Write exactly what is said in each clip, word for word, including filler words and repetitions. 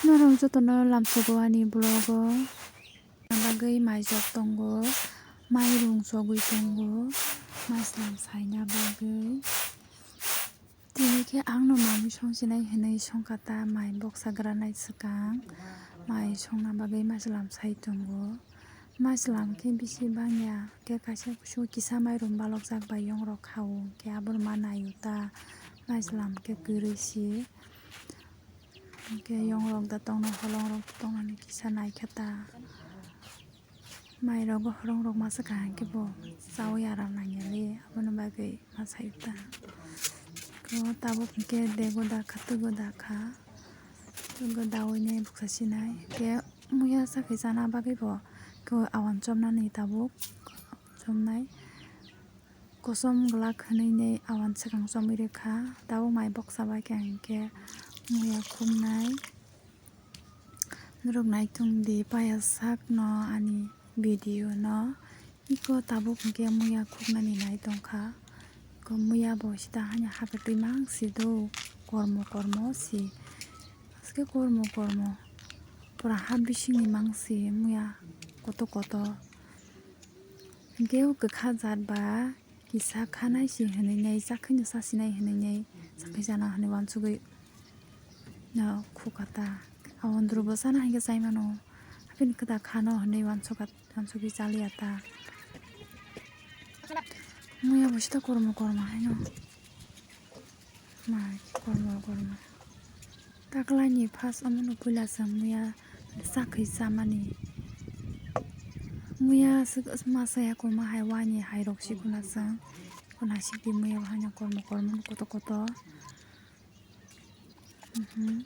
Norok jotono lamsogo ani vlog o. Bagwi mai chok tongo, mairung chogwi tongo, mai slam saina bagwi. Tini khe ang no manwi songchinai hinwi songkha ta, mai boksa granai swkang, mai songna bagwi mai slam sai tongo. Mai slam khe bisi bangya, khe kaisa kusu kisa mairung balokjak bai yong rok kha o, khe abo no ma nai o ta, mai slam khe kwrwi si. Hwnkhe yong rok da tongna, holong rok da tongnani kisa naikha ta. Mai rogo holong rok masa kaham khe bo chaui aram nangya le, aboni bagwi ma sai ta. Ko tabuk hwnkhe dego da kha, twgo da kha, twgo daui nai buksa sinai. Khe muya sakhe chana bagwi bo ko awan chomnani tabuk chomnai. Kosom glak hwnwi nei awan swkang chomwi rwkha, tabuk mai boksa bai khe hwnkhe muya khumnai. Norok naitung di paya sakno ani video no. Iko tabuk hwnkhe muya khuknani nai tongkha. Iko muya bo sita hani hapetwi mangsi do, kormo kormo si. Aske kormo kormo. Pura ha bisingni mangsi muya koto koto. Hwnkhe o kwkha jat ba kisa khanai si hwnwi nai, chakhwino chasinai hwnwi nai, chakhwi chana hwnwi uansugwi no khukha ta. Awandru bo chana hai khe chai mano, abini kwtal khano hwnwi uansukha, uansugwi chaliya ta. Muya bo sita kormo kormo haino. Mai kormo kormo. Taklaini first omono puila chwng muya chakhwi chamani. Muya swk-, masa ya kwma hai wani hai rok sikuna chwng. Kuna sikdi muya bo haino kormo kormo koto koto. Mhm.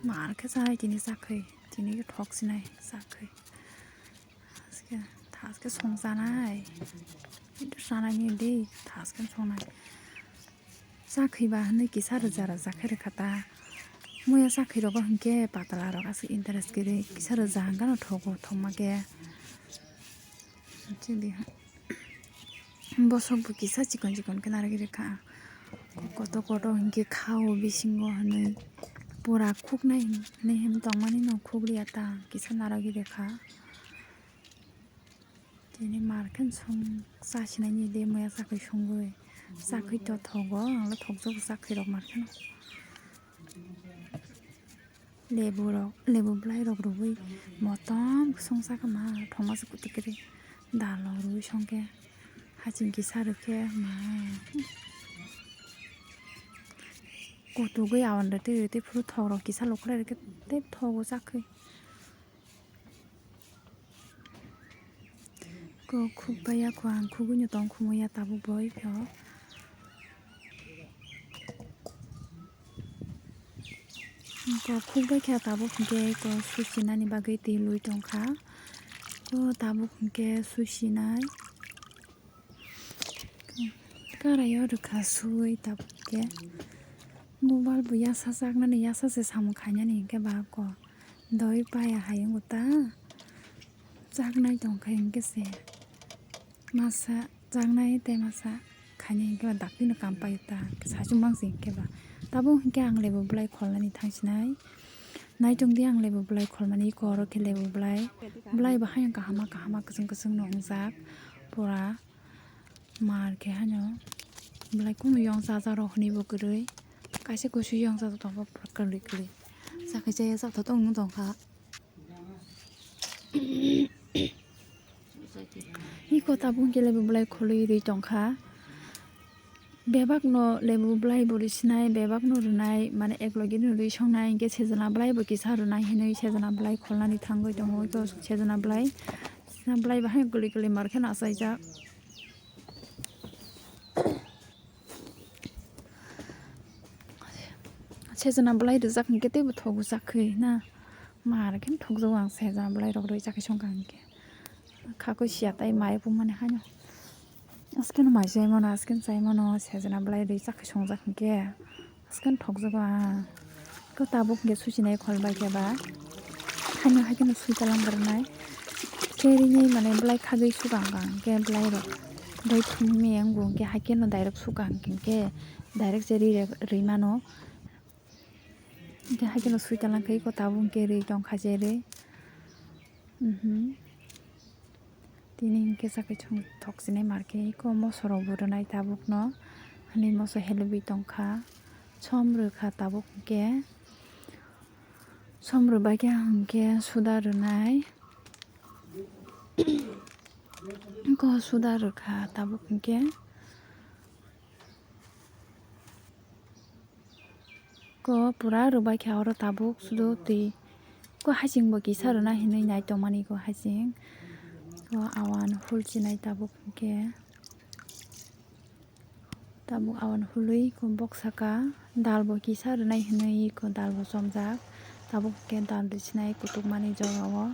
Mar khe chai tini chakhwi, tini khe thok sinai chakhwi. Thaske, thaske songchanai. Sanai ni di, thaske songnai. Chakhwi ba hwnwi kisa rwja rwja khe rwkha ta. Muya chakhwi rogo hwnkhe patla rok aswk interest kwrwi kisa rwja hwnkhe no thogo thokma khe. Chidi. Bosok bo kisa chikon chikon khe narwgwi rwkha. Koto koto hwnkhe kha o bisingo hwnwi pura khuknai hinwi tongmani no khukliya ta kisa narwgwi rwkha. Tini mar khe song chasinai ni de muya chakhwi songwi chakhwi to thogo ang le thokjago chakhwi rok mar khe. Lebu rok, lebu bwlai rok rwui motom songsa khe ma thoma se kwtwi kwrwi dal rok rwui songkhe haching kisa rwkhe ma kutugwi awan rwtwi rwtwi phuru thok rok kisa lukhwlai rwkhe tei thogo chakhwi. Ko khuk bai ya kho ang khugui no tong khumu ya tabuk bo oi khe o. Ko khuk bai khe tabuk hwnkhe ko susi nani bagwi twi lui tongkha. Ko tabuk hwnkhe susi nai. Karai o rwkha sui tabuk khe. Mobile bo yasa chaknani yasa se samung khainani hwnkhe ba ko. Doi paya hai wngkha ta. Chaknai tongkha hwnkhe se. Masa chaknai tei masa khainai hwnkhe ba dakti no kam paio ta. Sachung bangsi hwnkhe ba. Tabuk hwnkhe ang lebu bwlai kholnani thangsinai. Naitung di ang lebu bwlai kholmani iko oro khe lebu bwlai. Bwlai bo hayung kahama kahama kwchwng kwchwng no wngjak. Pura mar khe hano. Bwlai kunu yong chacha rok hwnwi bo kwrwi. Kaisa kusu yong chacha tongkha pura kwrwi kwrwi. Chakhe chaya chathok tong tongkha. Iko tabuk hwnkhe lebu bwlai kholwi rwi tongkha. Bebak no lebu bwlai bo rwi sinai, bebak no rwnai, mane ek logi no rwi songnai, hwnkhe sejana bwlai bo kisa rwnai hinwi sejana bwlai kholnani thangwi tongo. Iko sejana bwlai, sejana bwlai bahai kwlwi kwlwi mar khe no achaijak. Sejana bwlai rijak hwnkhe teibo thogo chakhwi na. Mar khe thokjago ang sejana bwlai rok rwi chakhwi songkha hwnkhe. Khakui siya tai mai pungmani haino. Askeno mai chai mano, askeno chai mano sejana bwlai rwi chakhwi songjak hwnkhe. Askeno thokjago ang. Ko tabuk hwnkhe susinai khol bai khe ba. Haino haikhe no sui chalang rwnai. Cherry ni mane bwlai khagwi sukang kang khe bwlai rok. Bai thumwi miyang bo hwnkhe haikhe no direct sukang khe direct cherry rwi mano. Hingke haikhe no sui talang khe iko tabuk hingke rwi tongkha je rwi. Mhm. Tini hingke sakhe chwng thoksinai markhe iko mosorok bo rwnai tabukno. Hani moso helebwi tongkha. Som rwkha tabuk hingke. Som rwbaikhe hingke suda rwnai. Iko suda rwkha tabuk hingke. Ko pura rwbaikha oro tabuk sudo twi. Ko haching bo kisa rwna hinwi nai tongmani ko haching. Ko awan hulchinai tabuk hingke. Tabuk awan hului ko bok saka dal bo kisa rwnai hinwi ko dal bo chomjak. Tabuk hingke dal rwchinai kutukmani jora o.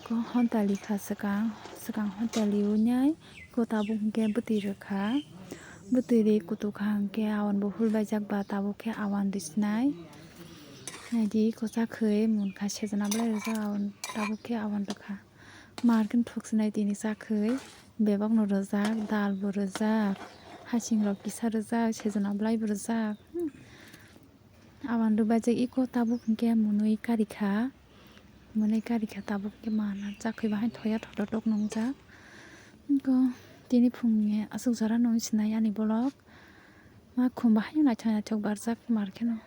Ko honta likha swkang, swkang honta liwi nai. Ko tabuk hingke bwtwi rwkha. Bwtwi ri kutukha hingke awan bo hulbaijak ba tabuk khe awan rwchinai. Naidi ko chakhwi munkha sejana belai rwjak awan tabuk khe awan rwkha. Markhe thoksinai tini chakhwi bebak no rwjak, dal bo rwjak, haching rok kisa rwjak, sejana belai bo rwjak. Hmm. Awan rwbaijak iko tabuk hingke mwnwi karikha. Mwnwi karikha tabuk hingke mana chakhwi bahai thoya thotok nungjak. Iko tini phungni aswk jora nung sinai ani bolok. Ma khum bahai naithok naithok barjak markheno.